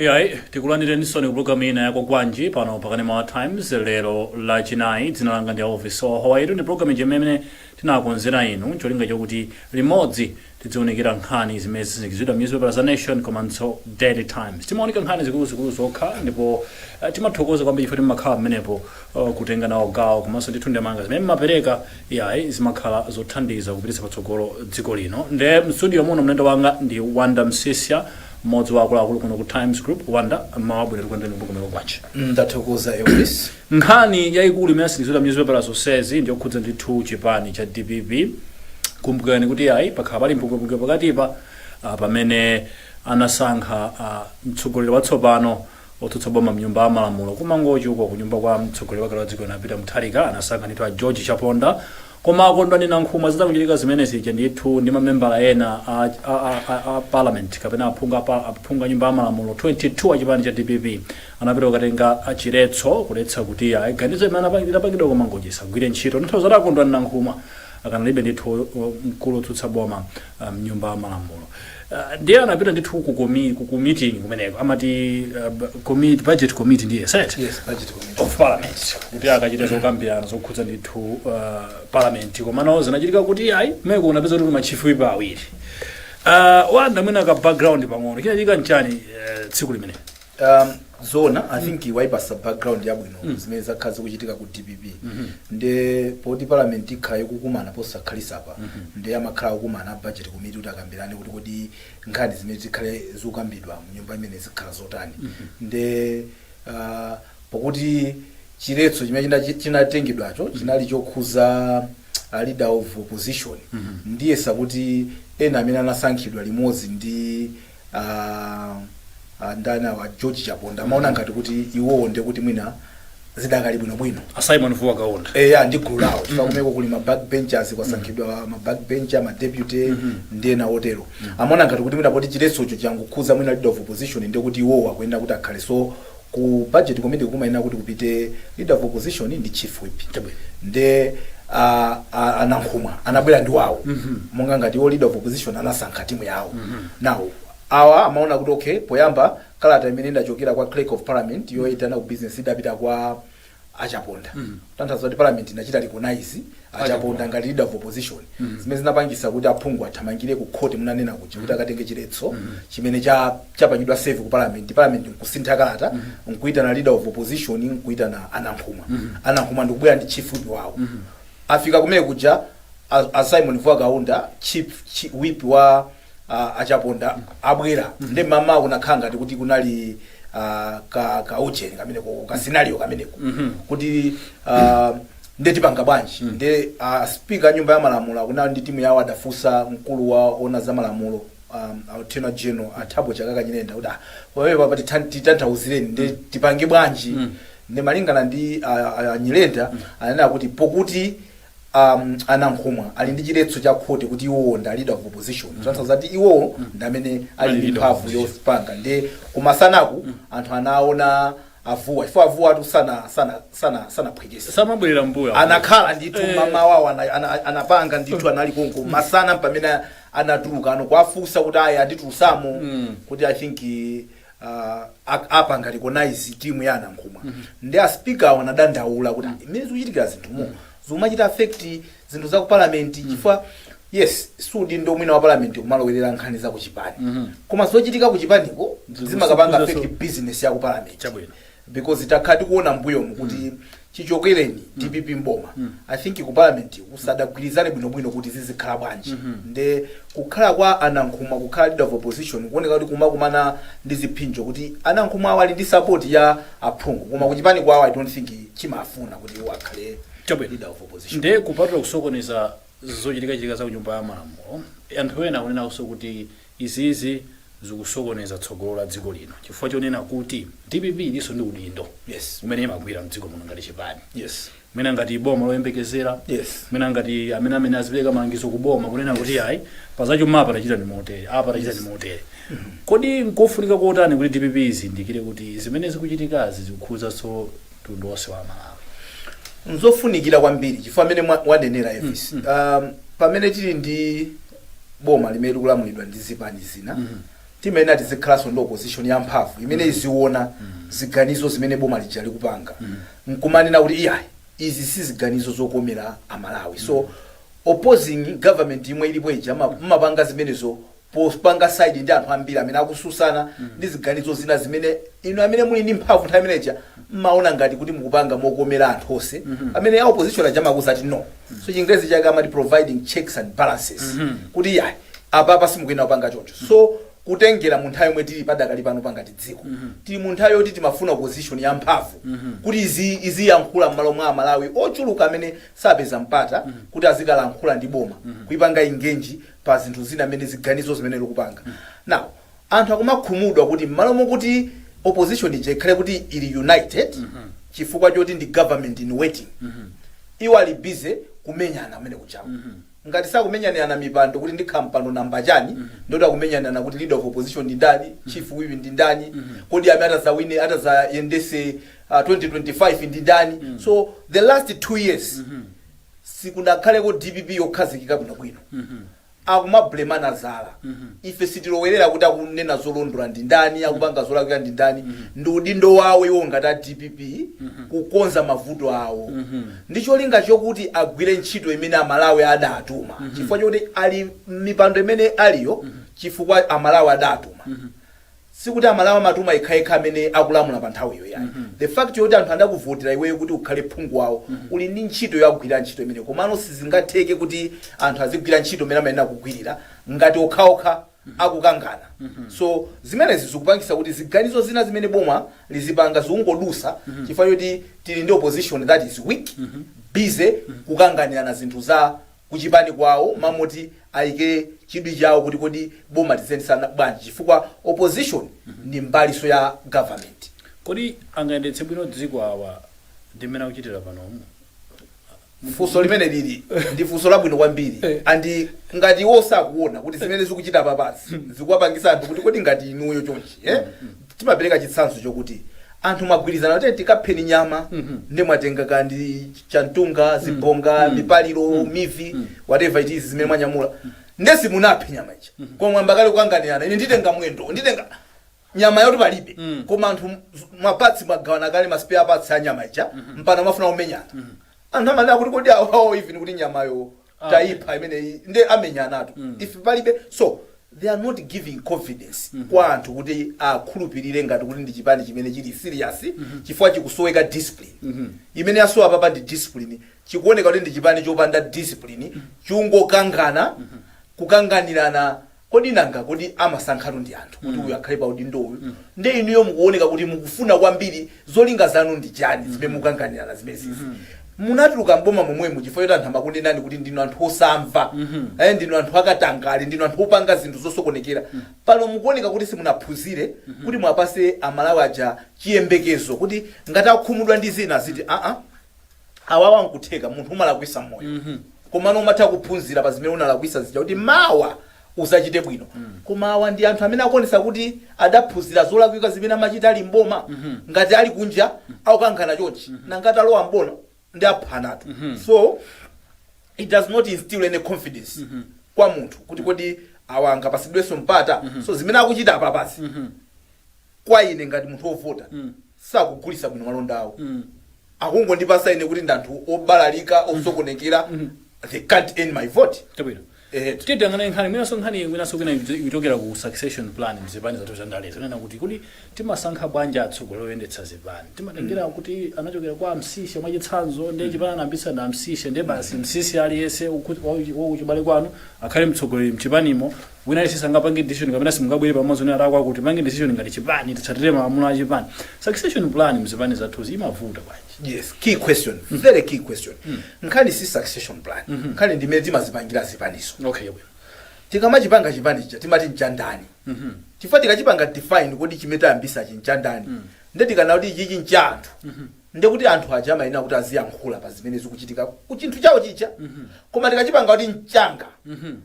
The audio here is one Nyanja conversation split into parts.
Iyayi, tikulandireninso ku programu ina ya Kwagwanji pano pakanema wa Times lero Lachinayi. Dzina langa ndi Elvis Ohowa. Ndi programu imene tinakonzera inu cholinga chokuti limodzi tidziunikira nkhani zimene zisindikizidwa newspaper za Nation komanso Daily Times. Timaoneka nkhani zikuluzikulu zokha ndipo timathokoza kwambiri chifukwa timakhala pamenepo kutenga nawo gawo, komanso ndithu ndemanga zimene mmapereka, iyayi, zimakhala zothandiza kupititsa patsogolo dziko lino. Nde mstudio muno mlendo wanga ndi Wanda Msisya, mmodzi wa akuluakulu kuno ku Times Group. Wanda, mmawa bwino, tikulandireni ku Kwagwanji. Ndathokoza, Elvis. Nkhani yayikulu imene yasindikizidwa newspaper zonsezi ndiyokhudza ndithu chipani cha DPP. Kumbukirani kuti ayi, pakhala pali mpungwepungwe pakatipa pamene anasankha mtsogoleri watsopano otsutsa boma mnyumba ya malamulo kumangochi uko, kunyumba kwa mtsogoleri wakale wa dziko lino Peter Mutharika. Anasankha ndithu a George Chaponda, koma akondwani Nankhumwa zitakuchitika zimene zija ndithu ndi mamembala ena a parliament kapena aphungu a nyumba ya malamulo 22 a chipani cha DPP anapita kukatenga chiletso kuletsa kuti ayi, ganizo imene inapangidwa kumangochi isagwire ntchito. Ndithu zati akondwani Nankhumwa akanalibe ndithu mkulu otsutsa boma mnyumba ya malamulo. Ndiye anapita ndithu ku meeting kumeneko amati budget committee, ndiye set Yes, budget committee of parliament, kuti akachite zokambirana zokhudza ndithu parliament. Komano zinachitika kuti ayi, mmeko unapeza kuti ma chief whip awiri. Wanda, mwina ka background pang'ono, chinachitika nchani tsiku limene? Zona, I think waipasa background yabwino zimene zakhala zikuchitika ku DPP. Nde poti parliament ikhala ikukumana posakhalisa pa, nde amakhala akukumana a budget committee kuti akambirane kuti kodi nkhani zimene zikhale zikukambidwa mu nyumba imene zikhala zotani. Nde pokuti chiletso chimene chinatengedwacho chinali chokhuza a leader of opposition, ndiyesa kuti ena amene anasankhidwa limodzi ndi ndani awa, George Chaponda, amaona ngati kuti iwowo nde kuti mwina zidakali bwinobwino. A Simon Vuwa Kaunda. Eya, ndi gulu lawo, chifukwa kumeko kuli ma backbenchers, kwasankhidwa ma backbencher, ma deputy ndi ena otero. Amaona ngati kuti mwina poti chiletsocho changokhuza mwina leader of opposition, ndi kuti iwowo akuyenda kuti akhale. So ku budget committee kumayenera kuti kupite leader of opposition ndi chief whip. Nde anankhumwa anabwera ndi wawo, monga ngati iwo leader of opposition anasankha timu yawo. Now awa amaona kuti okay, poyamba kalata imene indachokera kwa clerk of parliament yoyitana ku business idapita kwa achaponda, kutanthauza kuti parliament inachita recognize achaponda ngati leader of opposition, zimene zinapangisa kuti aphungu athamangire ku court munanena kuja kuti akatenge chiletso chimene chapangidwa serve ku parliament. Parliament nkusintha kalata, nkuitana leader of opposition, nkuitana anankhumwa. Anankhumwa ndikubwera ndi chief whip wawo. Afika kumene kuja, a Simon Vuwa Kaunda, chief whip wa achaponda, abwera. Ndi mama kunakhala ngati kuti kunali ka ujeni kameneko, ka scenario kameneko, kuti nde tipanga bwanji? Nde speaker a nyumba ya malamulo akunali ndi timu yawo, adafunsa mkulu wa ona za malamulo, attorney general a Thabo Chakaka Nyirenda, kuti ah, pamene papa titanthauzireni, nde tipange bwanji? Ndi malingana ndi Nyirenda, ananena kuti pokuti anankhumwa ali ndi chiletso cha khoti kuti iwowo ndi leader of opposition, kutanthauza kuti iwowo ndi amene ali Ali ndi leader of mphamvu yopanga. Ndi kumasanaku anthu anaona avuwa, chifukwa avuwa atu sana Samabwerera mbuyo. Anakhala ndithu. Mama wawo anapanga ndithu, anali konko masana pamene anatuluka ano kwafunsa kuti ayi, anditulusamo kuti I think apanga recognize timu ya anankhumwa. Ndi a speaker awo anadandaula kuti imene zikuchitikira zinthumo zimachita affect zinthu za ku parliament, chifukwa yes, sudi ndo mwina wa parliament kumalowerera nkhani za kuchipani, koma zochitika kuchipaniko zimakapanga affect business ya ku parliament. Because takhala tikuona mbuyomu kuti chichokereni DPP mboma, I think ku parliament kusadagwirizane bwinobwino kuti zizikhala bwanji. Nde kukhala kwa anankhumwa kukhala leader of opposition kuoneka kuti kumakumana ndi ziphinjo, kuti anankhumwa awo ali ndi support ya aphungu, koma kuchipani kwawo I don't think chimafuna kuti iwo akhale leader of opposition. Nde kupatula kusokoneza zochitikachitika za kunyumba ya malamulo, anthu ena akunenanso kuti izizi zikusokoneza tsogolo la dziko lino, chifukwa chonena kuti DPP ilinso ndi udindo umene imagwira mdziko muno ngati chipani, mwina ngati boma loyembekezera, mwina ngati amene azipereka malangizo ku boma kunena kuti ayi, pazachuma apa tachita ndi motere, apa tachita ndi motere. Kodi nkofunika kotani kuti DPP izindikire kuti zimene zikuchitikazi zikukhuzanso mtundu wonse wa Malawi? Nzofunikira kwambiri, chifukwa amene wanenera Elvis, pamene tili ndi boma limene likulamulidwa ndi zipani zina. Timayenera tizikhalanso ndi opposition yamphamvu imene iziona ziganizo zimene boma lija likupanga nkumanena kuti, "Iyayi, izi si ziganizo zokomera Amalawi." So opposing government imwe ilipo ija mmapanga zimenezo popanga side ndi anthu ambiri amene akususana ndi ziganizo zina zimene inu amene muli ndi mphamvu nthawi imeneja mmaona ngati kuti mukupanga mokomera anthu onse, amene a opposition aja amakuza ati no. So Chingerezi chake amati providing checks and balances, kuti iyayi, apapa simukuyenda kupanga choncho. So kutengera mu nthawi yomwe tili padakali pano pangati dziko, tili mu nthawi yoti timafuna opposition yamphamvu kuti iziyankhula m'malo mwa Amalawi ochuluka amene sapeza mpata kuti azikalankhula ndi boma, kuipanga engage pa zinthu zina amene ziganizo zimene likupanga. Now anthu akumakhumudwa kuti m'malo mokuti opposition ija ikhale kuti ili united chifukwa choti ndi government in waiting, iwo ali busy kumenyana amene kuchawo. Ngati sakumenyanirana mipando kuti ndikhala mpando namba chani, ndoti akumenyanana kuti leader of opposition ndi ndani, chief whip ndi ndani, kodi amene atazawine, atazayendese 2025 ndi ndani. So the last 2 years sikunakhaleko DPP yokhazikika bwinobwino, akumablemana zala. Ife sitilowerera kuti akunena zolondola ndi ndani, akupanga zolakwika ndi ndani. Ndi udindo wawo iwo ngati a DPP kukonza mavuto awo ndi cholinga chokuti agwire ntchito imene Amalawi adatuma, chifukwa chokuti ali mipando imene aliyo chifukwa Amalawi adatuma. Sikuti Amalawi amatuma yekhayekha amene akulamula pa nthawiyo yayi. The fact yoti anthu adakuvotera iweyo kuti ukhale phungu wawo, uli ndi ntchito yogwira ntchito imene. Komano sizingatheke kuti anthu azigwira ntchito imene amayenera kugwirira ngati okhaokha akukangana. So zimenezi zikupangisa kuti ziganizo zina zimene boma lizipanga zikungodusa chifukwa choti tili ndi opposition that is weak, busy kukanganirana zinthu za kuchipani kwawo, mamoti ayike chidwi chawo kuti kodi boma tiziyendesana bwanji, chifukwa opposition ndi mbaliso ya government. Kodi angayendetse bwino dziko awa ndi mmene akuchitira panomu? Funso limene lili ndi funso labwino kwambiri. And ngati iwo sakuona kuti zimene zikuchita papasi zikuwapangisa anthu kuti kodi ngati inuyo chonchi, eh? Timapereka chitsanzo chokuti anthu mwagwirizana kuti tikapheni nyama, ndi mwatenga kandi chantunga, zibonga, mipaliro, mivi, whatever it is zimene mwanyamula, ndesi munaphe nyama ija, koma mwamba kale kukanganirana, ine nditenga mwendo, nditenga nyama yoti palibe. Koma anthu maparts mwagawana kale, ma spare parts a nyama ija, mpana mwafuna kumenyana. Anthu amanena kuti kodi awawo even kuti nyamayo tayipha imeneyi nde amenyanatu ife palibe. So they are not giving confidence kwa anthu kuti akhulupirire ngati kuti ndi chipani chimene chili serious, chifukwa chikusoweka discipline. Imene yasowa papa ndi discipline. Chikuoneka kuti ndi chipani chopanda discipline, chungokangana, kukanganirana. Kodi nanga kodi amasankhatu ndi anthu kuti uyu akhale pa udindo uyu, nde inuyo mukuoneka kuti mukufuna kwambiri, zolinga zanu ndi chani zimene mukanganirana zimenezi? Munatuluka mboma momwemo chifukwa choti anthu amakunenani kuti ndinu anthu osamva, ndinu anthu akatangale, ndinu anthu opanga zinthu zosokonekera. Pano mukuoneka kuti simunaphunzire kuti mwapase Amalawi aja chiyembekezo kuti ngati akhumudwa ndi zina ziti, aa, awawa nkutheka munthu umalakwisa moyo, komano umatha kuphunzira pa zimene unalakwisa zija kuti mawa uzachite bwino. Koma awa ndi anthu amene akuonesa kuti adaphunzira zolakwika zimene amachita ali mboma. Ngati ali kunja akukangana chonchi, nangati alowa mboma ndi aphanatu. So it does not instill any confidence kwa munthu kuti kodi awa angapasidwenso mpata. So zimene akuchita apapasi, kwa ine ngati munthu wovota, sakugulisa bwino malonda awo. Akungondipasa ine kuti ndi anthu obalalika, osokonekera. They can't earn my vote. Chabwino. Eh. Tiyang'ane nkhani mwinanso, nkhani mwinanso kwina ikuchokera ku succession plan mzipani zathu zandale, zonena kuti kuti timasankha bwanji atsogoleri oyendetsa zipani. Timatengera kuti anachokera kwa Msisha mwachitsanzo, ndiye chipani anayambitsa na Msisha, ndiye basi Msisha aliyense wakuchibale kwanu akhale mtsogoleri mchipanimo. Wina aliyense sangapange decision kapena simungabwere pamodzi onena atakwa kuti pange decision ngati chipani, titsatire malamulo a chipani. Succession plan mzipani zathuzi imavuta bwanji? Yes, key question, very key question. Nkhani si succession plan, nkhani ndimene timazipangira zipanizo. Okay, bwino. Tikamachipanga chipani chija timati nchandani? Chifukwa tikachipanga define kuti chimene tayambisachi nchandani, nde tikana kuti ichichi ncha anthu, nde kuti anthu aja amayenera kuti aziyankhula pa zimene zikuchitika ku chinthu chawo chija. Koma tikachipanga kuti mchanga,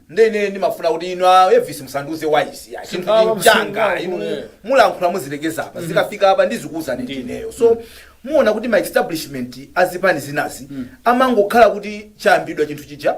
nde ine ndimafuna kuti inu a Elvis musandiuze wise ya chinthu chinchanga, inu mulankhula muzilekeza apa, zikafika apa ndizikuwuzani ndineyo. So muona kuti ma establishment azipani zinazi amangokhala kuti chayambidwa chinthu chija.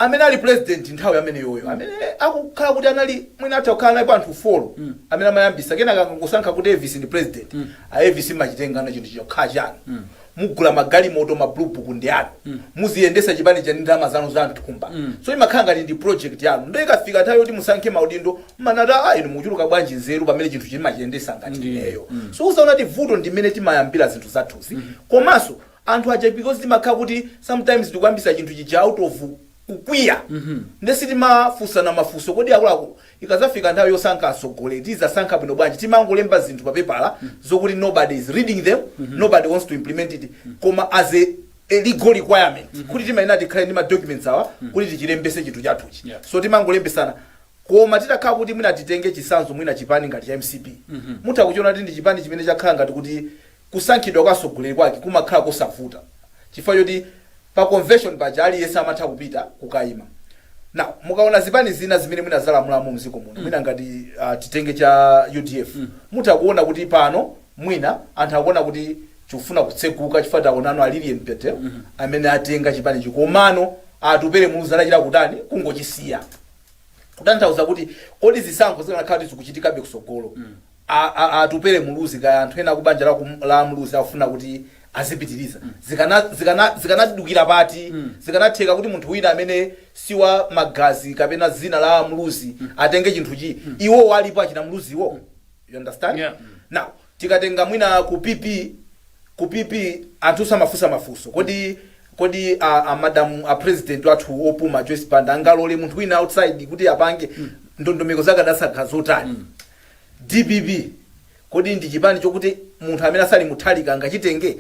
Amene ali president nthawi amene yoyo, amene akukhala kuti anali, mwina atha kukhala napo anthu 4 amene amayambisa, kenaka akangosankha kuti Elvis ndi president, a Elvis machitengano chinthu chokhala chanu, mugula magalimoto, ma blue book ndi anu, muziyendesa chipani cha ndalama zanu za mthumba. So imakhala ngati ndi project yanu. Ndo ikafika nthawi yoti musankhe maudindo, mmanati, "Ah, inu mukuchuluka bwanji nzeru pamene chinthu chimachiyendesa ngati ineyo?" So uzaona kuti vuto ndimene timayambira zinthu zathuzi. Komanso anthu aja, because timakhala kuti sometimes tikuyambisa chinthu chija out of kukwiya, nde sitimafunsana mafunso: kodi akuluakulu, ikazafika nthawi yosankha atsogoleri tizasankha bwino bwanji? Timangolemba zinthu pa pepala zokuti nobody is reading them, nobody wants to implement it, koma as a legal requirement kuti timayenera tikhale ndi ma documents awa kuti tichilembese chinthu chathuchi. So timangolembesana. Koma titakhala kuti mwina titenge chisanzo, mwina chipani ngati cha MCP, mutha kuchiona kuti ndi chipani chimene chakhala ngati kuti kusankhidwa kwa atsogoleri kwake kumakhala kosavuta, chifukwa choti pa convention paja aliyense amatha kupita kukayima. Now mukaona zipani zina zimene mwina zalamulamo mdziko muno, mwina ngati titenge cha UDF, mutha kuona kuti pano mwina anthu akuona kuti chikufuna kutseguka, chifukwa taonano a Lilian Patel amene atenga chipani chikomano Atupele Muluzi adachita kutani? Kungochisiya. Kutanthauza kuti kodi zisankho zikanakhala kuti zikuchitikabe kusogolo, Atupele Muluzi kaya anthu ena akubanja la Muluzi akufuna kuti azipitiriza, zikanadukira pati? Zikanatheka kuti munthu wina amene siwa magazi kapena zina la Muluzi atenge chinthuchi, iwo alipo achina Muluziwo? You understand? Yeah. Now tikatenga mwina ku PP, ku PP anthu samafunsa mafunso: kodi a madam a president wathu opuma Joyce Banda angalole munthu wina outside kuti apange? Ndondomeko zake adasankha zotani? DPP, kodi ndi chipani chokuti munthu amene asali Muthalika angachitenge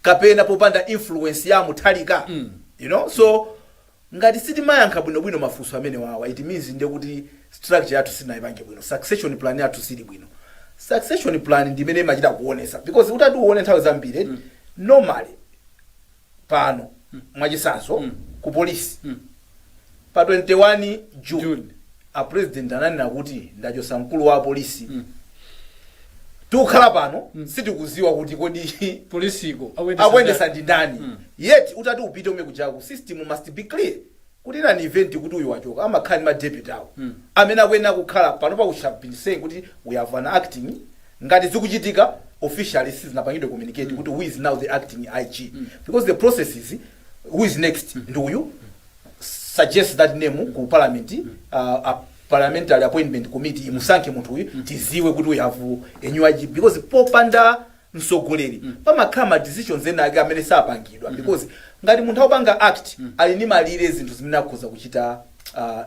kapena popanda influence ya Muthalika? So ngati sitimayankha bwinobwino mafunso amene wawa, it means ndiye kuti structure yathu sinayipange bwino, succession plan yathu sili bwino. Succession plan ndimene imachita kuonesa, because utati uone nthawi zambiri, normally pano mwachisanzo ku polisi pa 21 June, June. A president ananena kuti ndachosa mkulu wa polisi. Tikukhala pano sitikuziwa kuti kodi polisiko akuyendesa ndi ndani. Yet utati upite ume kujaku, system must be clear kuti in an event kuti uyu wachoka, amakhala ndi ma deputy awo amene akuyenera kukhala pano. Pa we have been saying kuti we have an acting. Ngati zikuchitika officially, sizinapangidwe communicate kuti who is now the acting IG, because the process is who is next ndi uyu, suggest that name ku parliament, a parliamentary appointment committee imusankhe munthu uyu, tiziwe kuti we have a new IG. Because popanda mtsogoleri pamakhala ma decisions ena ake amene sapangidwa, because ngati munthu akupanga act, ali ndi malire zinthu zimene akhoza kuchita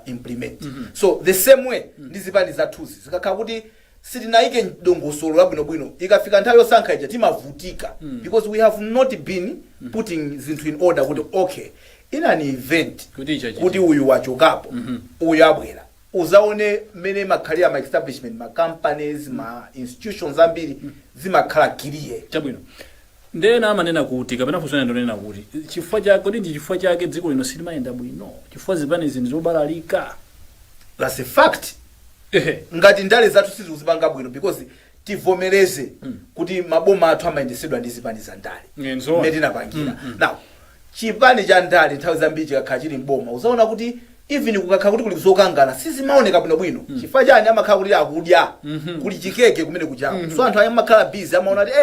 implement. So the same way ndi zipani zathuzi, zikakhala kuti sitinayike dongosolo labwinobwino, ikafika nthawi yosankha ija timavutika, because we have not been putting zinthu in order kuti okay, in an event kuti icha kuti uyu wachokapo, uyu abwera. Uzaone mmene makhalira ma establishment, ma companies, ma institutions ambiri zimakhala clear. Chabwino. Ndena amanena kuti, kapena funso ndonena kuti, chifukwa chake, kodi ndi chifukwa chake dziko lino silimayenda bwino, chifukwa zipani zinthu zobalalika? That's a fact. Ngati ndale zathu sizikuzipanga bwino, because tivomereze kuti maboma athu amayendesedwa ndi zipani za ndale nzoona. mmene tinapangira. Now chipani cha ndale nthawi zambiri chikakhala chili mboma, uzaona kuti even kukakhala kuti kuli zokangana sizimaoneka bwinobwino. Chifukwa chani? Amakhala kuti akudya, kuli chikeke kumene kuchako. So anthu amakhala busy, amaona kuti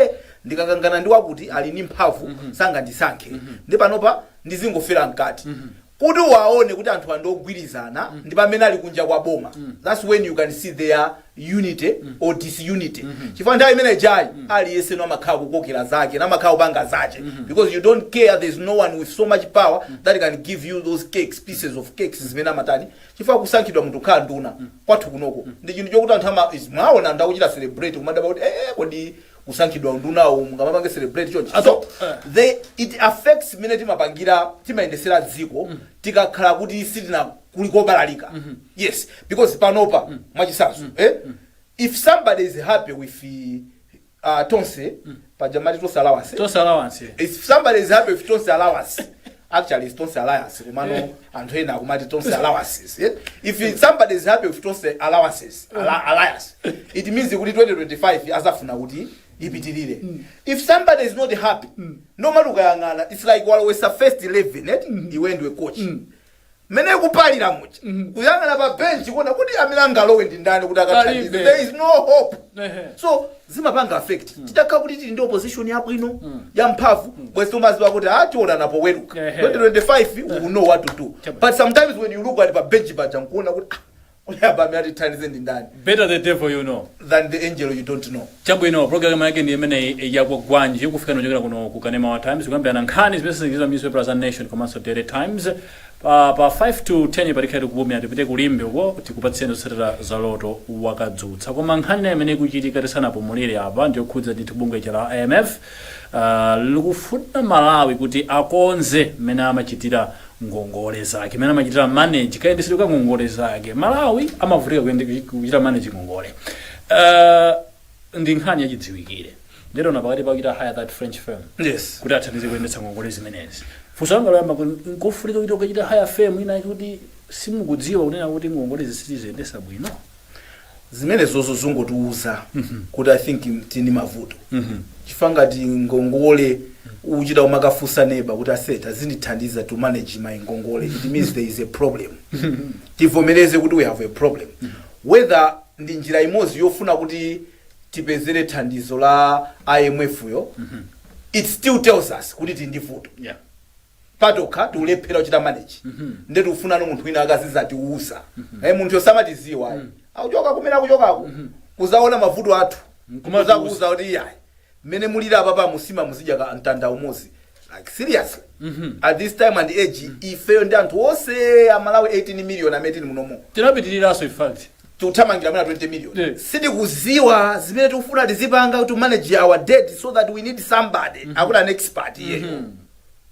ndikakangana ndi wakuti ali ndi mphamvu, sangandisankhe, ndi panopa ndizingofera mkati. Kuti waone kuti anthu andogwirizana ndi pamene ali kunja kwa boma. That's when you can see their unity or disunity, chifukwa nthawi imene jayi aliyense no amakhala kukokera zake, namakhala kupanga zache, because you don't care. There's no one with so much power that can give you those cakes, pieces of cakes zimene amatani. Chifukwa kusankhidwa munthu kukhala nduna kwathu kunoko ndi chinthu chokuti anthu ama mwaona anthu akuchita celebrate, kumadaba kuti kodi kusankhidwa ndunawo mungamapange celebrate chonchi? So it affects mmene timapangira, timayendesera dziko tikakhala kuti sitina kuli kobalalika. Yes, because panopa mwachisanzo, if somebody is happy with Tonse, pajamati Tonse allowance. Tonse allowance. If somebody is happy with Tonse allowance, actually it's Tonse Alliance, kumano anthu ena akumati Tonse allowances, yeah? If somebody is happy with Tonse allowances, alliance, it means kuti 2025 azafuna kuti ipitirire. If somebody is not happy, normally ukayang'ana, it's like walowesa first 11, eh? Iwe ndiwe coach. Mmene kupalira muja, kuyang'ana pa bench kuona kuti amene angalowe ndi ndani kuti akathandize. Palibe. There is no hope. So zimapanga affect. Titakhala kuti tili ndi opposition yabwino, yamphamvu, bwezi tumaziwa kuti ationana poweruka 2025, we will know what to do. But sometimes when you look at pa bench paja nkuona kuti, ah, uyaba amene atithandize ndi ndani? Better the devil you know than the angel you don't know. Chabwino, program yake ndi imeneyi ya Kwagwanji, kufika kuchokera kuno ku Kanema wa Times, kuyambirana nkhani zimene zingizwa newspaper za Nation komanso Daily Times. Pa 5 to 10 patikhale tikupumira, tipite kulimbe uko tikupatseni zotsatira za loto wakadzutsa. Koma nkhani nayo imene ikuchitika tisanapumulire apa ndiyokhudza ndithu bungwe la IMF, likufuna Malawi kuti akonze mmene amachitira ngongole zake, mmene amachitira manage kayendetsedwe ka ngongole zake. Malawi amavutika kuchita manage ngongole. Ndi nkhani yachidziwikire. Ndero na pakati pakuchita hire that French firm kuti athandize kuyendetsa ngongole zimenezi. Funso langa loyamba kuti nkofunika kuti ukachita hire firm ina kuti simukudziwa kunena kuti ngongole zisitiziyendesa bwino? Zimene zozo zungotiuza kuti I think tini mavuto, chifukwa ngati ngongole uchita umakafunsa neba kuti aseta azindithandiza to manage my ngongole, it means there is a problem. Tivomereze kuti we have a problem. Whether ndi njira imodzi yofuna kuti tipezere thandizo la IMF yo, it still tells us kuti tili ndi vuto. Patokha tikulephera kuchita manage, nde tikufunano munthu wina akazizatiuza. Munthu yosamatiziwa akuchoka kumene akuchokako kuzaona mavuto athu, Nkumatiuza. Kuzakuuza kuti iyayi, mmene mulira apa pa musima muzidya ka mtanda umodzi. Like, seriously, at this time and age, ifeyo ndi anthu onse Amalawi 18 million amene tili munomo, Tinapitiriranso in fact. Tikuthamangira mwina 20 million, sitikuziwa zimene tikufuna tizipanga to manage our debt, so that we need somebody akuti an expert iyeyo.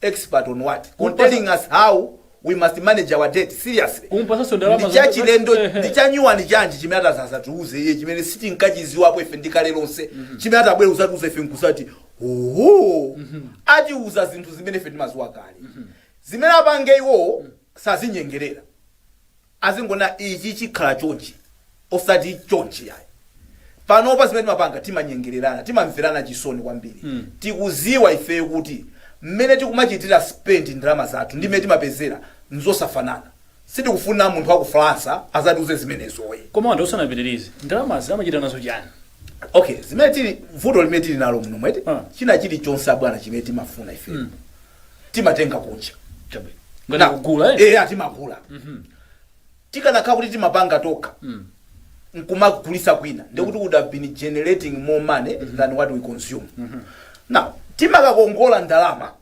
Expert on what? On telling us how we must manage our debt? Seriously? Kumpasanso ndalama. Ndi chachilendo. Ndi chanyuwani chanji chimene atazazatiuze iye chimene sitinkachiziwapo ife ndikale lonse, chimene atabwera uzatiuza ife nkusati oho? Atiuza zinthu zimene ife timaziwa kale. Zimene apange iwo, sazinyengerera, azingona ichi chikhala chonchi osati chonchi yayi. Panopa zimene timapanga, timanyengererana, timamverana chisoni kwambiri. Tikuziwa ifeyo kuti mmene tikumachitira spend ndalama zathu ndi mmene timapezera nzosafanana. Sitikufuna munthu wa ku Faransa azatiuze zimenezoyi. Koma anthu osanapitirize, ndalamazi amachita nazo chani? Okay, zimene tili, vuto limene tili nalo muno mwete, china chilichonse abwana chimene timafuna ife timatenga kunja. Chabwino, ngati kugula, eh? Eh, timagula. Tikanakhala kuti timapanga tokha nkumagulisa kwina, ndikuti would have been generating more money than what we consume now. Timakakongola ndalama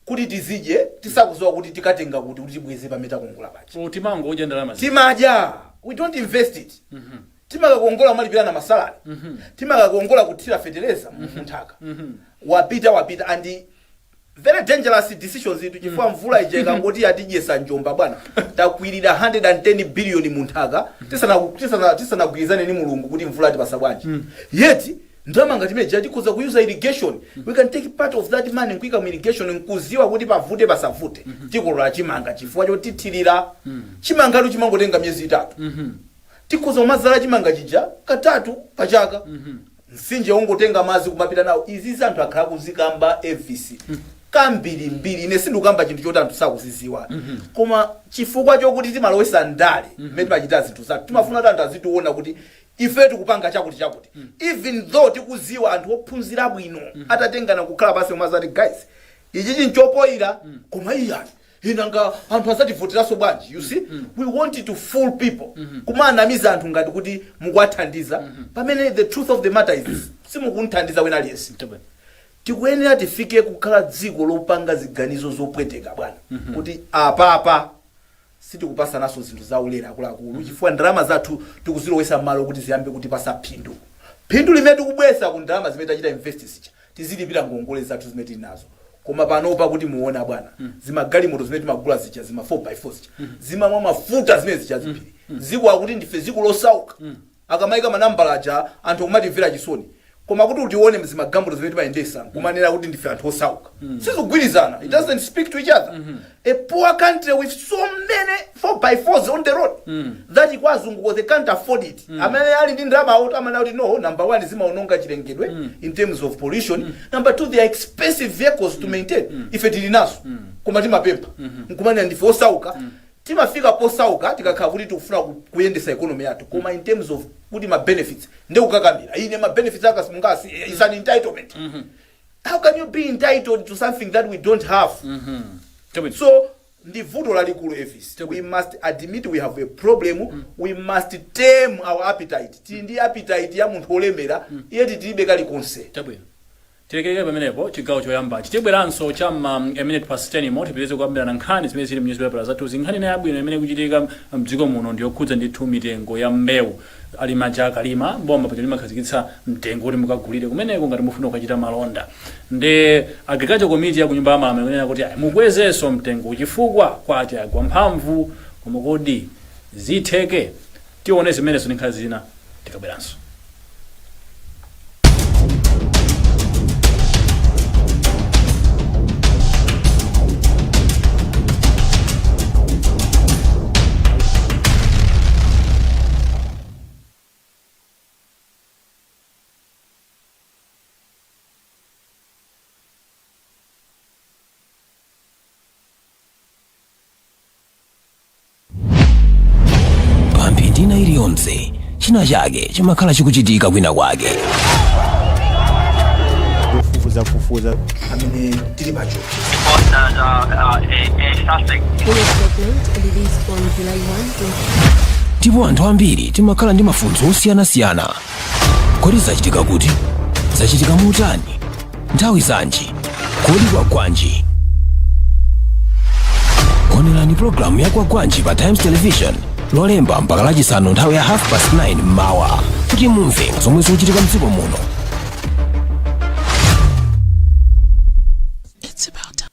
kuti tizidye, tisakuziwa kuti tikatenga kuti tibweze pamene takongola paja. Oh, timangodya ndalama Timadya, we don't invest it. Timakakongola kumalipirana ma salary, timakakongola kuthira fetereza munthaka. Wapita, wapita. And very dangerous decisions itu, chifukwa mvula ija ikangoti yatidyesa njomba bwana, takwirira 110 billion munthaka tisanagwirizane ni Mulungu kuti mvula atipasa bwanji. Yet ndalama ngati imene tikhoza kuyuza irrigation. We can take part of that money nkuika mu irrigation, nkuziwa kuti pavute pasavute tikolola chimanga, chifukwa chotithirira chimangatu chimangotenga miyezi 3. Tikhoza kumazala chimanga chija katatu pachaka, mtsinje ungotenga madzi kumapita nawo. Izizi anthu akhala kuzikamba evisi kambirimbiri. Ine sindikukamba chinthu choti anthu sakuziziwa, koma chifukwa chokuti timalowesa ndale mmene timachitira zinthu zathu, timafuna kuti anthu azitiona kuti ife tikupanga chakuti chakuti, even though tikuziwa anthu ophunzira bwino atatengana kukhala pansi kumazati, "Guys, ichi chinchopoyira," koma iyani, inanga anthu azativoteranso bwanji? You see, we want to fool people, kumanamiza anthu ngati kuti mukuwathandiza, pamene the truth of the matter is simukunthandiza wina aliyense. Tikuyenera tifike kukhala dziko lopanga ziganizo zopweteka bwana, kuti apapa sitikupasanaso zinthu zaulere akuluakulu, chifukwa ndalama zathu tikuzilowesa m'malo kuti ziyambe kutipasa phindu. Phindu limene tikubwesa ku ndalama zimene tachita invest zija, tizilipira ngongole zathu zimene tili nazo. Koma panopa kuti muona bwana, zimagalimoto zimene timagula zija, zima 4x4 zija, zimamwa mafuta zimene zija ziphiri ziko akuti ndife dziko losauka. Akamayika manambala aja, anthu akumatimvera chisoni, koma kuti utione zimagalimoto zimene timayendesa kumanena kuti ndife anthu osauka, sizikugwirizana. It doesn't speak to each other. A poor country with so many 4x4s on the road that kwa azungu they can't afford it. Amene ali ndi ndalama awo amanena kuti no, number one, zimaononga chilengedwe in terms of pollution, number two, they are expensive vehicles to maintain. Ife tili nazo koma timapempha nkumanena ndife osauka. Timafika posauka tikakhala kuti tikufuna kuyendesa economy yathu, koma in terms of kuti ma benefits, ndikukakamira ine ma benefits aka simungasi, is an entitlement. How can you be entitled to something that we don't have? Chabwino. So ndi vuto lalikulu, Elvis. We must admit we have a problem. We must tame our appetite. Tili ndi appetite ya munthu olemera, iye titilibe kalikonse. Chabwino, tilekeke pamenepo chigawo choyambachi. Tibweranso cham'ma a minute past 10 mo, tipitirize kukambirana nkhani zimene zili mnewspaper zathuzi. Nkhani ina yabwino imene ikuchitika mdziko muno ndiyokhudza ndithu mitengo ya mbewu. Alimi aja akalima, boma paja limakhazikitsa mtengo kuti mukagulire kumeneko ngati mufuna kukachita malonda. Ndi Agriculture Committee ya kunyumba ya malamulo ikunena kuti ayi, mukwezenso mtengo chifukwa kwacha yagwa mphamvu. Koma kodi zitheke? Tione zimenezo ndi nkhani zina tikabweranso. Pa mphindi ina iliyonse china chake chimakhala chikuchitika kwina kwake. Kufufuzafufuza. Amene tili pacho. In a statement released on July 1, Ndipo anthu ambiri timakhala ndi mafunso osiyanasiyana. Kodi zachitika kuti? Zachitika motani? Nthawi zanji? Kodi kwagwanji? Onerani programu ya Kwagwanji pa Times Television Lolemba mpaka Lachisanu nthawi ya half past 9 mmawa kuti mumve zomwe zikuchitika mdziko muno. It's about time.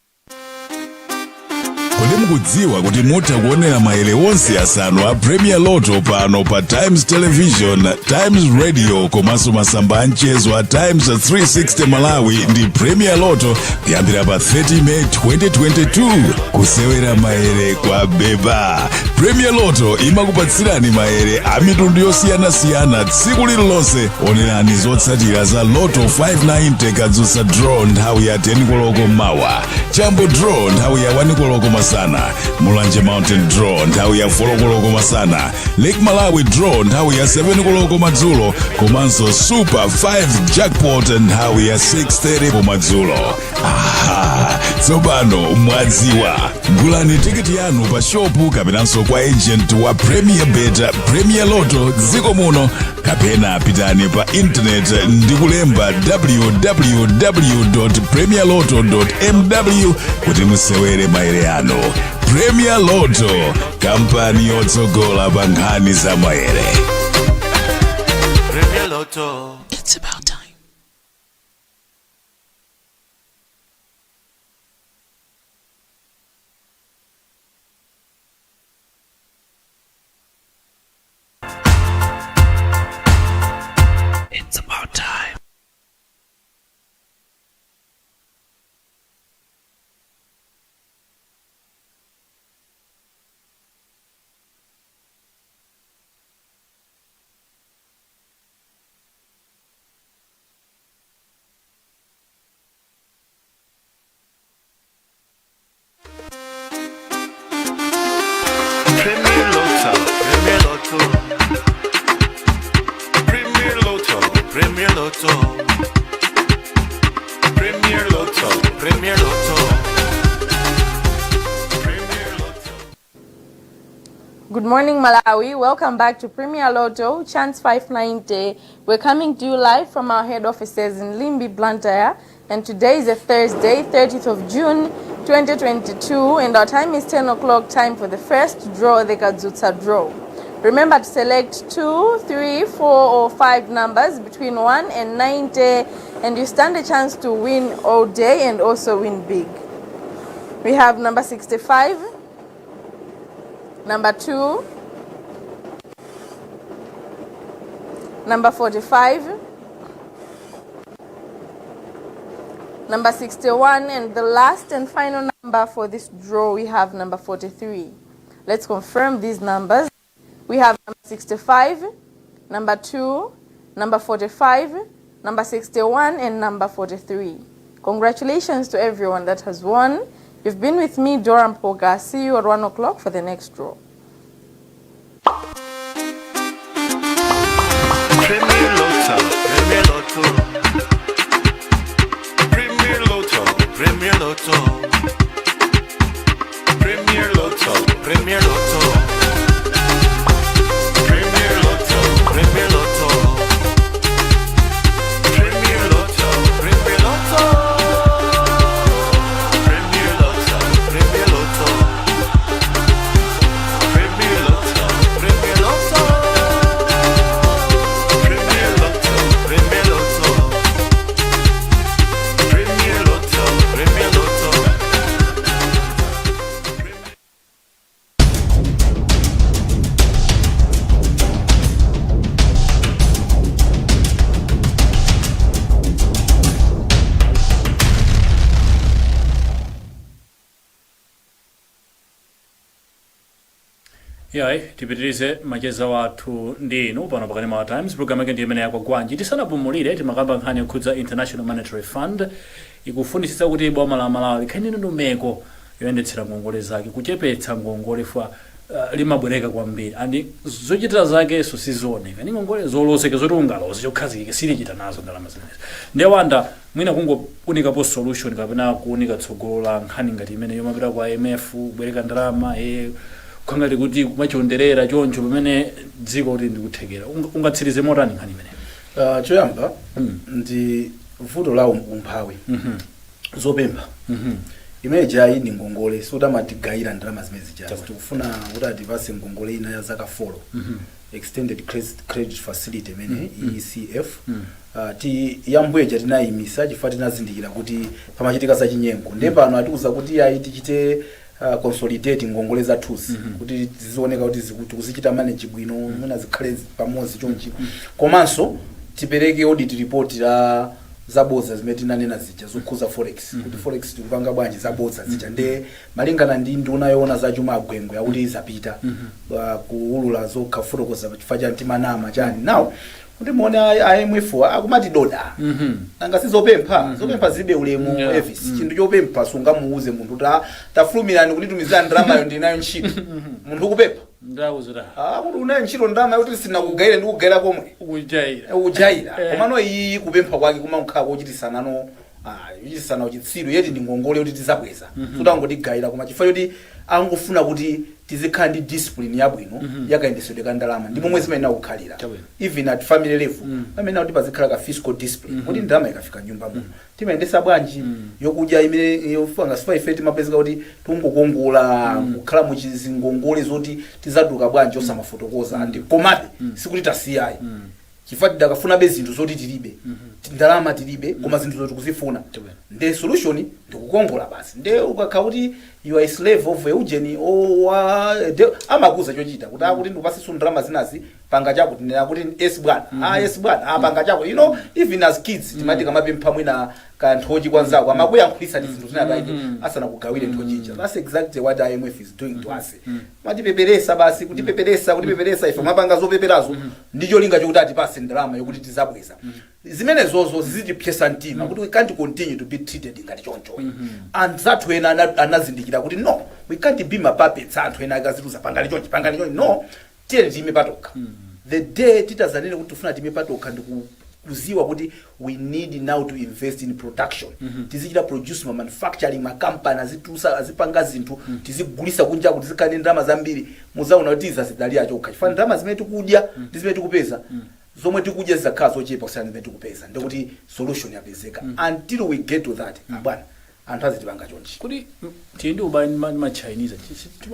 Kodi mukudziwa kuti mutha kuonera maere onse asanu a Premier Lotto pano pa Times Television, Times Radio komanso masamba a mchezo a Times 360 Malawi ndi Premier Lotto kuyambira pa 30 May 2022? Kusewera maere kwa beba. Premier Lotto imakupatsirani maere a mitundu yosiyanasiyana tsiku lililonse. Onerani zotsatira za Lotto 590 Kadzutsa draw nthawi ya 10 koloko mawa, Chambo draw nthawi ya 1 koloko masana, Mulanje Mountain draw nthawi ya 4 koloko masana, Lake Malawi draw nthawi ya 7 koloko madzulo komanso Super 5 jackpot nthawi ya 6:30 komadzulo. Aha, tsopano mwadziwa. Gulani tikiti yanu pa shopu kapenanso kwa agent wa Premier Bet, Premier Lotto dziko muno, kapena pitani pa intaneti ndi kulemba www.premierlotto.mw kuti musewere maere anu. Premier Lotto, kampani yotsogola pa nkhani za maere. Premier Lotto. It's about time. It's about time. Premier Lotto, Premier Lotto, Premier Lotto, Premier Lotto, Premier Lotto, Premier Lotto, Premier Lotto. Good morning, Malawi. Welcome back to Premier Lotto, Chance 590. We're coming to you live from our head offices in Limbe, Blantyre. And today is a Thursday, 30th of June, 2022. And our time is 10 o'clock, time for the first draw, the Kadzutsa draw. Remember to select 2, 3, 4, or 5 numbers between 1 and 90, and you stand a chance to win all day and also win big. We have number 65, number 2, number 45, number 61, and the last and final number for this draw, we have number 43. Let's confirm these numbers. We have number 65, number 2, number 45, number 61, and number 43. Congratulations to everyone that has won. You've been with me, Dora Mpoka. See you at 1 o'clock for the next draw. Premier Lotto, Premier Lotto, Premier Lotto, Premier Lotto, Premier Lotto, Premier Lotto, Premier Lotto, Premier Lotto, Premier Lotto, Premier Lotto, Premier Lotto, Premier Lotto, Premier Lotto, Premier Lotto. Premier Lotto, Premier Lotto, Premier Lotto, Premier Lotto. Yayi, tipitirize macheza wathu ndi inu pano pakati ma Times. Program yake ndi imene ya Kwagwanji. Tisanapumulire, timakamba nkhani yokhudza International Monetary Fund ikufunisitsa kuti boma la Malawi likhale ndi ndondomeko yoyendetsera ngongole zake, kuchepetsa ngongole fa limabwereka kwambiri and zochitira zakenso sizioneka ni ngongole zoloseka zoti ungaloze chokhazikika silichita nazo ndalama zimenezi. Ndiye Wanda, mwina kungounikapo solution kapena kuunika tsogolo la nkhani ngati imene yomapita kwa IMF kubwereka ndalama, kukhangati kuti kumachonderera choncho pamene dziko kuti ndikuthekera. Ungatsirize motani nkhani imene? Choyamba ndi vuto la umphawi, zopempha. Imene jayi ndi ngongole, sikuti amatigayira ndalama zimene zijazi. Tikufuna kuti atipase ngongole ina ya zaka 4, extended credit facility imene ECF. Ti yambuyeja tinayimisa chifukwa tinazindikira kuti pamachitika zachinyengo. Ndiye pano atiuza kuti ayi, tichite consolidate ngongole zathuzi kuti zizioneka kuti tikuzichita manage bwino, mwina zikhale pamodzi chonchi, komanso tipereke audit report la zabodza zimene tinanena zija zokhuza forex, kuti forex tikupanga bwanji, zabodza zija. Nde malingana ndi nduna yoona zachuma agwengwe akuti zapita kuulula zokha, kufotokoza chifukwa cha timanama chani. Now kuti muone IMF akumati doda, nanga sizopempha, zopempha zilibe ulemu. Elvis, chinthu chopempha sungamuuze munthu kuti, "Ah, tafulumirani kutitumizira ndalamayo, ndinayo ntchito." Munthu ukupempha Ndawuzira. Ah, kuti unayo ntchito ndalama yoti sinakugaire, ndikugaira komwe. Ukujaira. Ujaira. Komano iyi kupempha kwake kumakhala kochitisana no, kuchitisana uchitsiru, yeti ndi ngongole yoti tizabweza, suti angotigayira, koma chifukwa choti angofuna kuti tizikhala ndi discipline yabwino yakayendesedwe ka ndalama, ndi momwe zimayenera kukhalira. Even at family level, pamene kuti pazikhala ka fiscal discipline, kuti ndalama ikafika nyumba muno timayendesa bwanji, yokudya imene yofanga sifa. Ife timapezeka kuti tungokongola kukhala muchizingongole zoti tizaduka bwanji, osamafotokoza. Andi komabe sikuti tasiyayi, chifukwa tidakafunabe zinthu zoti tilibe ndalama, tilibe, koma zinthu zoti tikuzifuna. Nde solution ndikukongola basi. Nde ukakhala kuti you are a slave of eugene amakuza chochita kuti akuti ndikupasenso ndalama zinazi, panga chakuti, ndina kuti yes bwana, ah yes bwana, ah panga chako. Even as kids timati kamapempha mwina kanthochi kwanzako, amakuyankhulisa ti zinthu zina zake asanakugawire nthochicha. That's exactly what IMF is doing to us. Matipeperesa basi, kutipeperesa, kutipeperesa. Ife mapanga zopeperazo ndi cholinga chokuti atipase ndalama yokuti tizabweza. Zimene zozo zizitipyesa mtima kuti we can't continue to be treated ngati choncho. Anzathu ena anazindikira kuti no, we can't be ma puppets. Anthu ena akazituza pangani chonchi, pangani chonchi, no, tiyeni tiyime patokha. The day titazanene kuti tifuna tiyime patokha ndi kuziwa kuti we need now to invest in production, tizichita produce, ma manufacturing, ma company azitusa, azipanga zinthu, tizigulisa kunja kuti tizikhala ndi ndalama zambiri, muzaona kuti tizazidalira chokha, chifukwa ndalama zimene tikudya ndi zimene tikupeza, zomwe tikudya zizakhala zochepa kusiyana zimene tikupeza. Ndikuti solution yapezeka. Until we get to that, abwana, anthu azitipanga chonchi. Kuti tili ndi ubale ndi ma Chinese,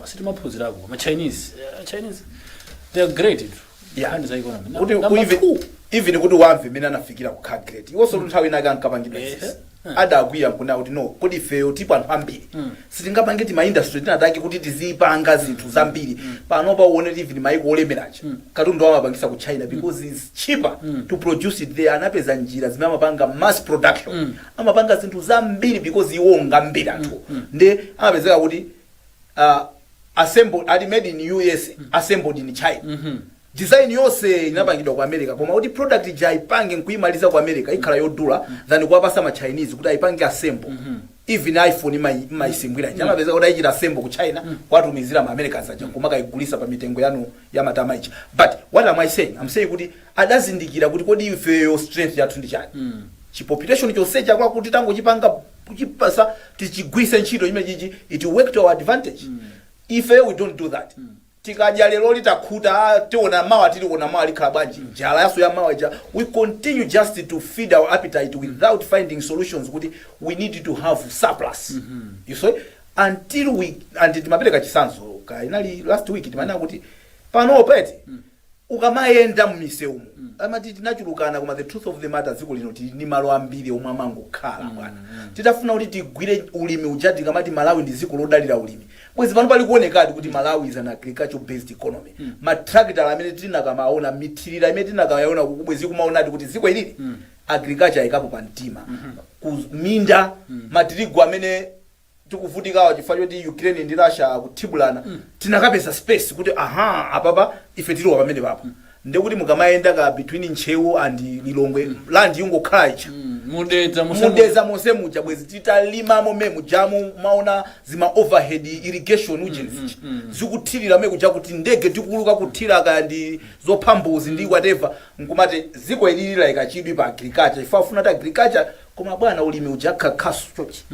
sitimaphunzirako ma Chinese. Chinese, they are great nkhani za economy. Kuti Number two. Even kuti wamve mmene anafikira kukhala great, iwonso nthawi inake ankapangidwa izizi, adagwira nkunena kuti no, kodi ifeyo tipo anthu ambiri sitingapange ti ma industry tinatake kuti tizipanga zinthu zambiri? Panopa uone kuti even maiko olemeracha katundu amapangisa ku China because it's cheaper to produce it there. Anapeza njira zimene amapanga mass production, amapanga zinthu zambiri because iwo ngambiri anthu. Nde amapezeka kuti assembled, ati made in US, assembled in China. Design yonse inapangidwa ku America, koma kuti product ija ayipange nkuimaliza ku America ikhala yodula than kuwapasa ma Chinese kuti ayipange assemble. Even iPhone imayisimbwira ija, amapeza kuti ayichita assemble ku China, kwatumizira ma Americans aja, kumakayigulisa pa mitengo yanu ya matama ija. But what am I saying? I'm saying kuti adazindikira kuti kodi ifeyo strength yathu ndi chani? Chipopulation chonsecha kwakuti tangochipanga kuchipasa, tichigwise ntchito chimene chichi, it will work to our advantage. Ife we don't do that. Tikadya lero litakhuta, ah, tiona mawa, tiliona mawa likhala bwanji, njala yaso ya mawa ija. We continue just to feed our appetite without finding solutions kuti we need to have surplus, you see, until we, and timapereka chisanzo ka inali last week, timanena kuti panopa eti ukamayenda mmisewumu amati tinachulukana, koma the truth of the matter, dziko lino tili ndi malo ambiri omwe amangokhala, bwana. Titafuna kuti tigwire ulimi uja, tikamati Malawi ndi dziko lodalira ulimi, bwezi pano pali kuonekadi kuti Malawi is an agriculture based economy. Matrakitala amene tinakamaona, mithirira imene tinakayaona, bwezi kumaonadi kuti dziko ilili agriculture ayikapo pa mtima. Ku minda, matirigu amene tikuvutikawa chifukwa choti Ukraine ndi Russia akuthibulana, tinakapeza space kuti aha, apapa ife tiliwa pamene papo. Ndekuti mukamayenda ka between Ntcheu and Lilongwe, land ingokhala icha. Mudedza. Mudedza monse muja bwezi titalimamo me mujamu, maona zima overhead irrigation ujeni zija zikuthirira me kuja, kuti ndege tikuluka kuthira kaya ndi zophambuzi ndi whatever, nkumati dziko ilili layika chidwi pa agriculture. Ife afuna ti agriculture, koma bwana, ulimi uja kakhasu chochi,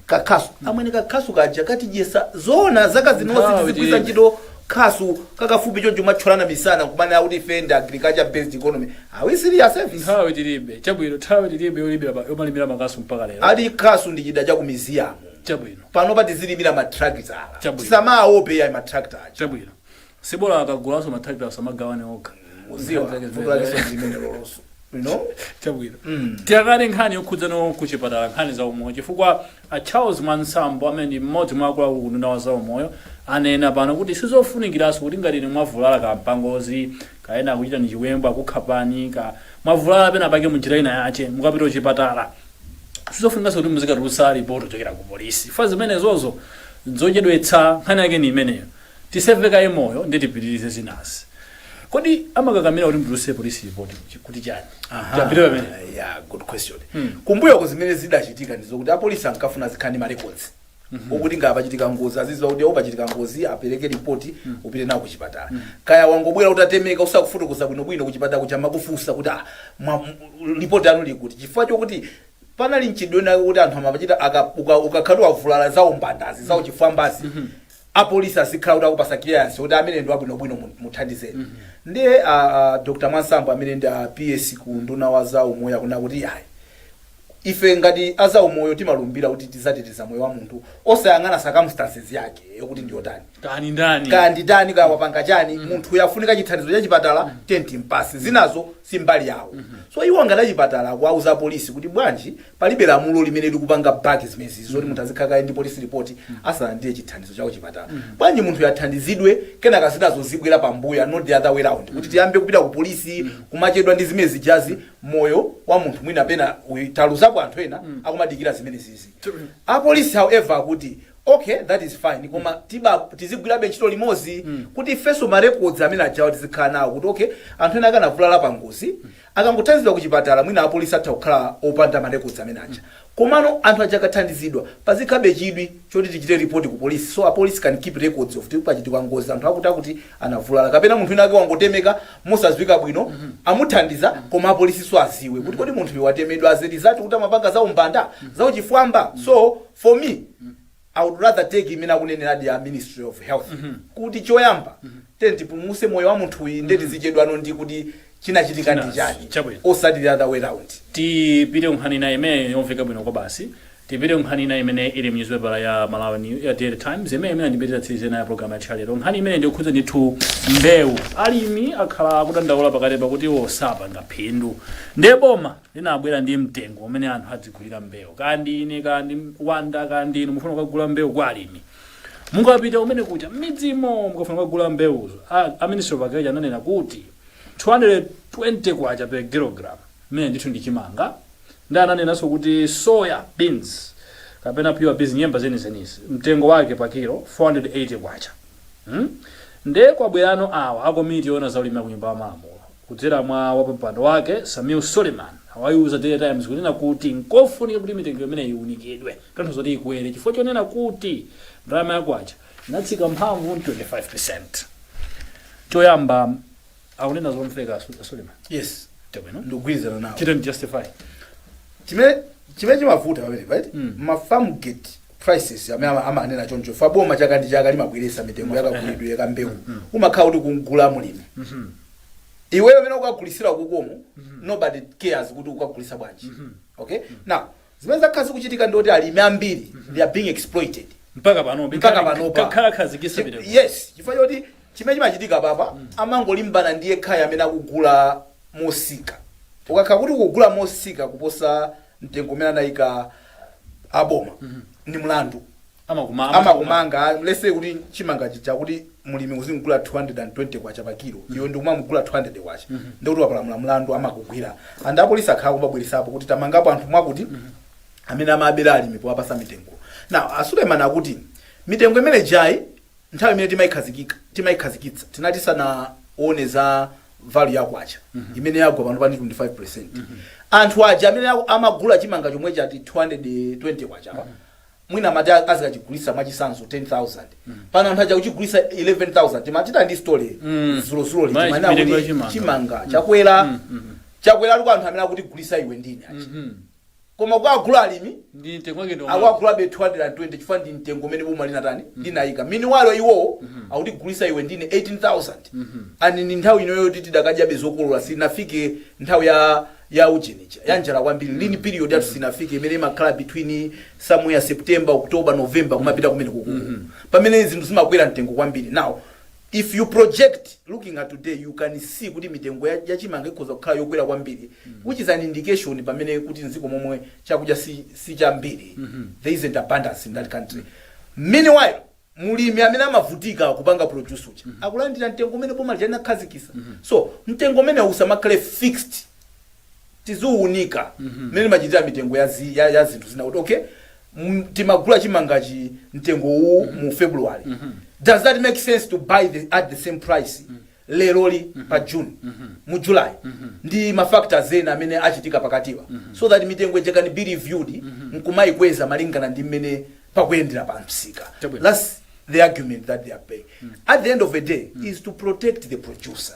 kakhasu amwene, kakhasu kaja katidyesa zoona zaka zinozi. Nthawi tizigwiza tilibe. ntchito khasu kakafupi choncho, mathyolana misana nkumanena kuti ife ndi agriculture based economy. Are we serious, service? Nthawi tilibe. Chabwino, nthawi tilibe yomalimira makasu mpaka lero. Ati khasu ndi chida cha ku museum. Panopa tizilimira matrakitala. Tisamaope ya matrakita aja. Chabwino, sibola akagulaso matrakita asamagawane okha. Uziwa vuto lake limene loloso. Chabwino, tiyakale nkhani yokhudzana kuchipatala, nkhani za umoyo, chifukwa a Charles Mwansambo, amene ndi mmodzi mwa akuluakulu kunduna wa za umoyo, anena pano kuti sizofunikiranso kuti ngati inu mwavulala kampangozi kaena akuchita ni chiwembu, akukhapani ka mwavulala pena pake munjira ina yache, mukapita kuchipatala sizofunikanso kuti muzikatulutsa ripoti kuchokera ku polisi fa zimenezozo zochedwetsa. Nkhani yake ni imeneyo. Tiseve kaye moyo ndi tipitirize zinazi. Kodi amakakamira kuti mutulutse polisi report kuti chani? Tapita pamene. Yeah, good question. Kumbuyo zimene zidachitika ndizokuti apolisi ankafuna zikhale ndi ma records okuti ngati pachitika ngozi aziziwa kuti pachitika ngozi, apereke ripoti, upite nawo kuchipatala. Kaya wangobwera utatemeka, usakufotokoza bwinobwino, kuchipatala kuja makufunsa kuti ah, ripoti anu likuti? Chifukwa chokuti panali mchidwe nake kuti anthu amapachita ukakhati wavulala zawo mbandazi zawo chifwambazi, apolisi azikhala kuti akupasa clearance kuti amene ndi wabwinobwino, muthandizeni. Ndiye Dr Mwansambo, amene ndi a PS ku nduna wa za umoyo, akunena kuti ayi, ife ngati azaumoyo timalumbira kuti tizateteza moyo wa munthu osayang'ana circumstances yake yokuti ndiyotani. Kani ndani. Kaya nditani, kaya wapanga chani, munthu yafunika chithandizo cha chipatala, tenti mpasi, zinazo si mbali yawo. So iwo ngati achipatala akuauza polisi kuti bwanji palibe lamulo limene likupanga back zimenezi zoti munthu azikhala kaye ndi police report asalandire chithandizo chawo chipatala? Bwanji munthu yathandizidwe, kenaka zinazo zibwera pambuyo, not the other way round, kuti tiyambe kupita ku polisi kumachedwa ndi zimene zijazi? Moyo wa munthu mwina pena taluzapo anthu ena akumadikira zimene zizi. Apolisi however akuti okay, that is fine, koma tiba tizigwirabe ntchito limodzi kuti ifenso ma records amene ajawo tizikhala nawo, kuti okay, anthu ena akanavulala pa ngozi akangothandizidwa ku chipatala, mwina apolisi atha kukhala opanda ma records amene aja, komano anthu aja akathandizidwa pazikhabe chidwi choti tichite report ku polisi, so apolisi can keep records of kuti pachitika ngozi, anthu akuti akuti anavulala, kapena munthu wina ake wangotemeka mosadziwika bwino, amuthandiza, koma apolisi so aziwe kuti kodi munthu uyu watemedwa azedi zati kuti amapanga za umbanda, za uchifwamba. So for me, I would rather take imene akuneneradi ya Ministry of Health, kuti choyamba teni tipulumuse moyo wa munthuyi, nde tizichedwano ndi kuti chinachitika ndi chani, Chabwino. osati the other way round. Tipite nkhani ina imene yomveka bwino kwa basi. Tipite nkhani ina imene ili mnewspaper ya Malawi ya Daily Times, imene ndipitira tsirize nayo program ya lero. Nkhani imene ndikukhudza ndithu mbewu. Alimi akhala akudandaula pakati pakuti iwo sapanga phindu, ndiye boma linabwera ndi mtengo umene anthu adzigulira mbewu. Kandi ine, kandi wanda, kandi inu mufuna kukagula mbewu kwa alimi, mukapita umene kucha m'midzimo, mukafuna kukagula mbewuzo, a Ministry of Agriculture ananena kuti 220 kwacha per kilogram, imene ndithu ndi chimanga. Ndi ananenanso kuti soya beans kapena pure beans, nyemba zenizenizi, mtengo wake pa kilo 480 kwacha. Nde kwabwerano awa akomiti yoona zaulimi ku Nyumba ya Malamulo kudzera mwa wapampando wake Sameer Suleman. Awaiuza Daily Times kunena kuti nkofunika kuti mitengo imene iunikidwe, tanthauza kuti ikwere, chifukwa chonena kuti ndalama ya kwacha inatsika mphamvu 25. Choyamba, akunena zomveka, Suleiman? Yes. Chabwino. Ndikugwirizana nawo. Chitani justify. Chimene chimavuta pamene, right, ma farm gate prices amene amanena choncho fa boma chaka ndi chaka limabweresa mitengo yakagulidwe ya mbewu, umakhala kuti kugula mulimi iweyo amene ukagulisira kukomo, nobody cares kuti ukagulisa bwanji. Okay, now zimene zakhala zikuchitika ndoti alimi ambiri, they are being exploited. Mpaka pano? Mpaka panopa. Kakhala khazikisa mitengo. Yes, chifukwa choti chimene chimachitika papa, amangolimbana ndiye khaya amene akugula mosika. Ukakhala kuti ukugula mosika kuposa mtengo umene anayika aboma, ndi mlandu. Amakumanga. Lese kuti chimanga chija kuti mulimi uzimugula 220 kwacha pa kilo, iwe ndikumamugula 200 kwacha, ndikuti wapalamula mlandu, amakugwira. And apolisi akhala kumabweresapo kuti tamangapo anthu mwakuti amene amabera alimi powapasa mitengo. Now a Suleiman akuti mitengo imene jayi, nthawi imene timayikhazikitsa, tinati sanaone za value ya kwacha imene yagwa pano pani 25. Anthu aja amene amagula chimanga chomwe chati 220 kwacha pa, mwina amati azikachigulisa mwachisanzo 10,000, pano anthu aja kuchigulisa 11,000. Timatita ndi story zulozulo. Mitengo ya Kuti chimanga. Chimanga chakwera, chakwera liko anthu amene akuti gulisa iwe ndine achi, koma kukagula alimi Ndi mtengo wake ndo akuagulabe 220 chifukwa ndi mtengo umene boma linatani, linayika. Meanwhile iwowo akutigulisa iwe ndine 18,000, and ndi nthawi inoyo kuti tidakadyabe zokolola, sinafike nthawi ya ujenicha ya njala kwambiri. Lean period yathu sinafike, imene imakhala between somewhere September, October, November, kumapita kumene kuku, pamene zinthu zimakwera mtengo kwambiri. Now if you project looking at today, you can see kuti mitengo ya chimanga ikhoza kukhala yokwera kwambiri, which is an indication pamene kuti mdziko momwe chakudya si chambiri, there isn't abundance in that country. Meanwhile mulimi amene amavutika kupanga produce uja akulandira mtengo umene boma linakhazikisa. So mtengo umene usamakhale fixed, tiziunika mmene machitira mitengo ya zinthu zina, kuti okay, timagula chimangachi mtengo uwu mu February, does that make sense to buy at the same price leroli pa June, mu July, ndi ma factors ena amene achitika pakatipa, so that mitengo ija can be reviewed nkumayikweza malingana ndi mmene pakuyendera pa msika. Chabwino. That's the argument that they are paying. At the end of the day is to protect the producer,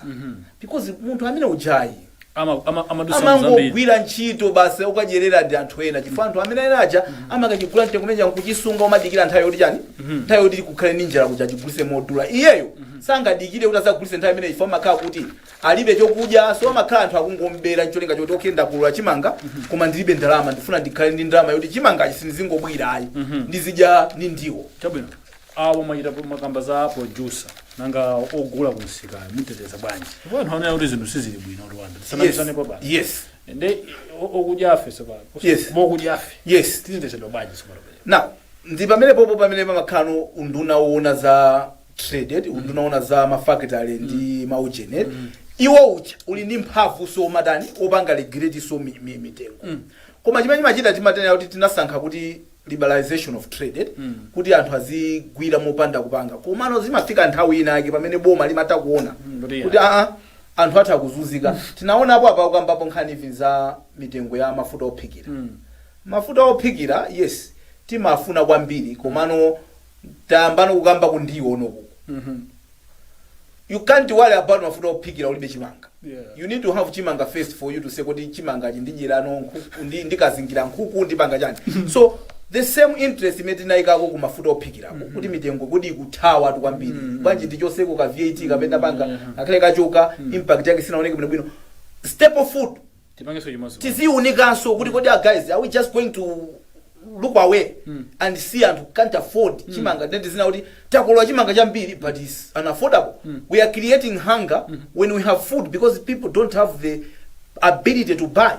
because munthu amene ujayi Amadusa zambiri. Amangogwira ntchito basi, ukadyerera ndi anthu ena, chifukwa anthu amene ena aja amakachigula mtengo umene nkuchisunga, umadikira nthawi yoti chani, nthawi yoti kukhale ndi njala kuja achigulise modula. Iyeyo sangadikire kuti azagulise nthawi imene, chifukwa amakhala kuti alibe chokudya. So amakhala anthu akungombera ncholinga choti okay, ndakolola chimanga koma ndilibe ndalama, ndifuna ndikhale ndi ndalama yoti chimangachi sindizingobwira ayi, ndizidya ndi ndiwo. Chabwino, awo mwachita makamba za producer, nanga ogula kumsikayo muteteza bwanji? Chifukwa anthu anena kuti zinthu sizili bwino, Rwanda tisanamizanepo pano. Ndi okudya afe sopano. Mokudya afe tizitetezedwa bwanji sopano? Now ndi pamene popo pamene pamakhala unduna woona za trade, unduna woona za mafakitale ndi maujene. Iwo uja uli ndi mphamvu so matani opanga regulate so mitengo. Koma chimene chimachita, timatenera kuti tinasankha kuti liberalization of trade, kuti anthu azigwira mopanda kupanga, komano zimafika nthawi ina yake pamene boma limatha kuona kuti kuti aa, anthu atha kuzunzika. Tinaonapo apa kukambapo nkhani even za mitengo ya mafuta ophikira. Mafuta ophikira, yes, timafuna kwambiri, komano tayambano kukamba kundiwo nokuku. You can't worry about mafuta ophikira ulibe chimanga. You need to have chimanga first for you to say kuti chimanga chindidyerano nkhuku, ndikazingira nkhuku, ndipanga chani. So the same interest imene tinayikako ku mafuta ophikirako, kuti mitengo kuti ikuthawa tu kwambiri bwanji, tichoseko ka VAT kapena panga ngakhale kachoka, impact yake sinaoneke bwinobwino. Staple food Tipangenso chimodzi. Tiziunikanso kuti kodi, guys, are we just going to look away and see anthu can't afford chimanga, then tizina kuti takolola chimanga chambiri but is unaffordable? We are creating hunger when we have food because people don't have the ability to buy.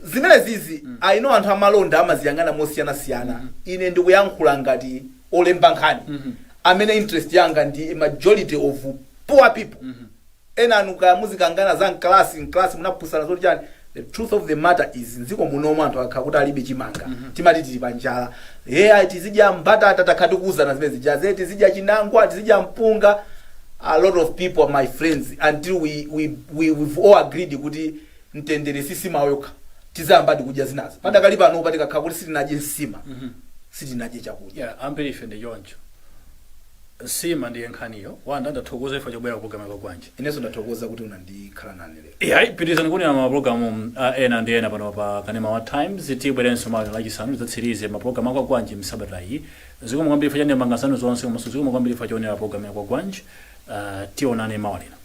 Zimene zizi, I know anthu amalonda amaziyang'ana mosiyanasiyana. Ine ndikuyankhula ngati olemba nkhani amene interest yanga ndi majority of poor people. Ena anu kaya muzikangana za mklasi, mklasi munaphunzana zoti chani, the truth of the matter is mdziko munomu anthu akakhala kuti alibe chimanga, timati tili panjala. Yeah, tizidya mbatata, takhala tikuwuzana zimene zijaze, tizidya chinangwa, tizidya mpunga. A lot of people, my friends, until we've all agreed kuti mtendere sisima yokha. Tizayambadi kudya zinazo. Padakali pano patikakhala kuti sitinadye nsima, sitinadye chakudya. Yeah, ambiri ife ndi choncho. Nsima ndiye nkhaniyo. Wanda, ndathokoza ife chobwera kupulogalamu ya Kwagwanji. Inenso ndathokoza kuti unandikhala nane lero. Yeah, pitirizani kuonera mapulogalamu ena ndi ena pano pa kanema wa Times. Tibwerenso mawa Lachisanu tidzatsirize mapulogalamu a Kwagwanji msabata iyi. Zikomo kwambiri chifukwa cha ndemanga zanu zonse, komanso zikomo kwambiri chifukwa choonera pulogalamu ya Kwagwanji. Tionane mawa lino.